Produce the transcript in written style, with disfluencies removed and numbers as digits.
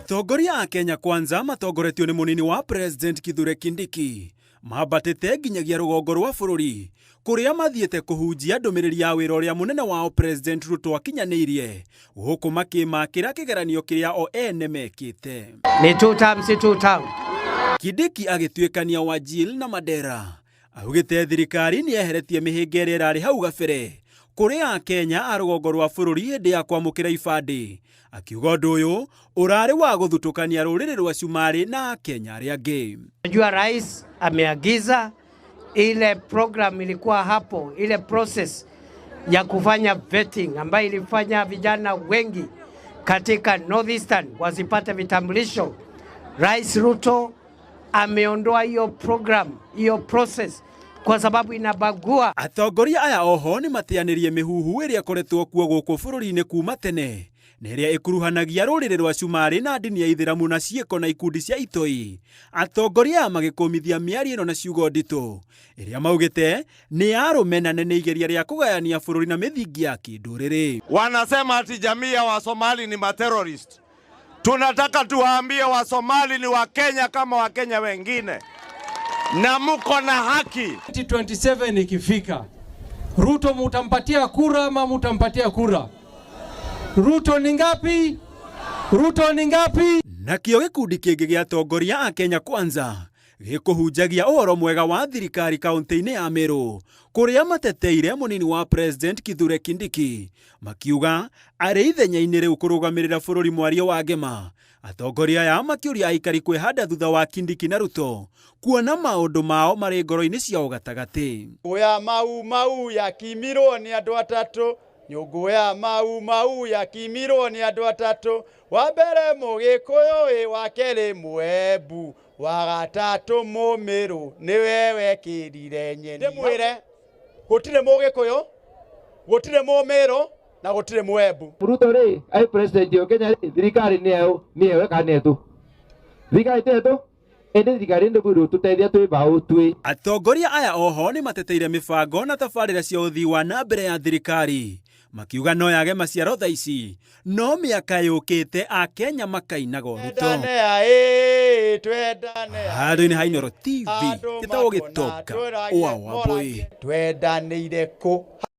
Atongoria a Kenya Kwanza matongoretio nĩ mũnini wa President Kithure Kindiki mambatĩte nginyagia rũgongo rwa bũrũri kũrĩa mathiĩte kũhunjia ndũmĩrĩri ya wĩra ũrĩa mũnene wao President Ruto akinyanĩirie gũkũ makĩmakĩra kĩgeranio kĩrĩa o ene mekĩte. Ni two term, si two term. Kindiki agĩtuĩkania Wajir na Mandera augĩte thirikari nĩ yeheretie mĩhĩnga ĩrĩa ĩrarĩ hau gabere kũrĩ Akenya a rũgongo rwa bũrũri hĩndĩ ya kwamũkĩra ibandĩ, akiuga ũndũ ũyũ ũrarĩ wa gũthutũkania rũrĩrĩ rwa Cumarĩ na Akenya arĩa angĩ. Najua rais ameagiza ile program ilikuwa hapo, ile process ya kufanya vetting ambayo ilifanya vijana wengi katika Northeastern wasipate vitambulisho. Rais Ruto ameondoa hiyo program, hiyo process kwa sababu inabagua. Atongoria aya oho nĩ mateanĩrie mĩhuhu ĩrĩa ĩkoretwo kuo gũkũ bũrũri-inĩ kuma tene na ĩrĩa ĩkuruhanagia rũrĩrĩ rwa Cumarĩ na ndini ya Ithĩramu na ciĩko na ikundi cia itoi. Atongoria aya magĩkũmithia mĩario ĩno na ciugo nditũ ĩrĩa maugĩte nĩ ya rũmena na nĩ igeria rĩa kũgayania bũrũri na mĩthingi ya kĩndũrĩrĩ. Wanasema ati jamii ya Wasomali ni materrorist. Tunataka tuwaambie Wasomali ni Wakenya kama Wakenya wengine na muko na haki. 2027 ikifika, Ruto mutampatia kura ama mutampatia kura? Ruto ni ngapi? Ruto ni ngapi? Nakĩo gĩkundi kĩngĩ gĩa atongoria a Kenya Kwanza gĩkũhunjagia ũhoro mwega wa thirikari kaunti-inĩ ya Meru kũrĩa mateteire mũnini wa President Kithure Kindiki makiuga arĩ ithenya-inĩ rĩu kũrũgamĩrĩra bũrũri mwario wa Ngema. Atongoria aya makĩũria aikari kwĩhanda thutha wa Kindiki na Ruto kuona maũndũ mao marĩ ngoro-inĩ ciao gatagatĩ. Nyũngũ ya mau mau yakimirwo nĩ andũ atatũ, nyũngũ ya mau mau yakimirwo nĩ andũ atatũ, wa mbere mũgĩkũyũ ĩ, wa kerĩ mũembu, wa gatatũ mũmĩrũ nĩwe wekĩrire nyeni. Ndĩmwĩre gũtirĩ mũgĩkũyũ, gũtirĩ mũmĩrũ na gũtirĩ mũembu. Ruto rĩ ai president wa Kenya rĩ, thirikari nĩ yaũ, nĩ yewe kana nĩ yetu? Thirikari ti yetu, ĩndĩ thirikari nĩ bũrũ tũteithia twĩ mbaũ twĩ. Atongoria aya oho nĩ mateteire mĩbango na tabarĩra cia ũthii wa na mbere ya thirikari makiuga no yage maciaro thaa ici no mĩaka yũkĩte Akenya makainaga Ruto. Twendane aĩ, twendane Handũ-inĩ ha Inooro TV andũ gĩtagwo makona Gĩtonga twĩrage wa Wambũi. Twendanĩire kũ?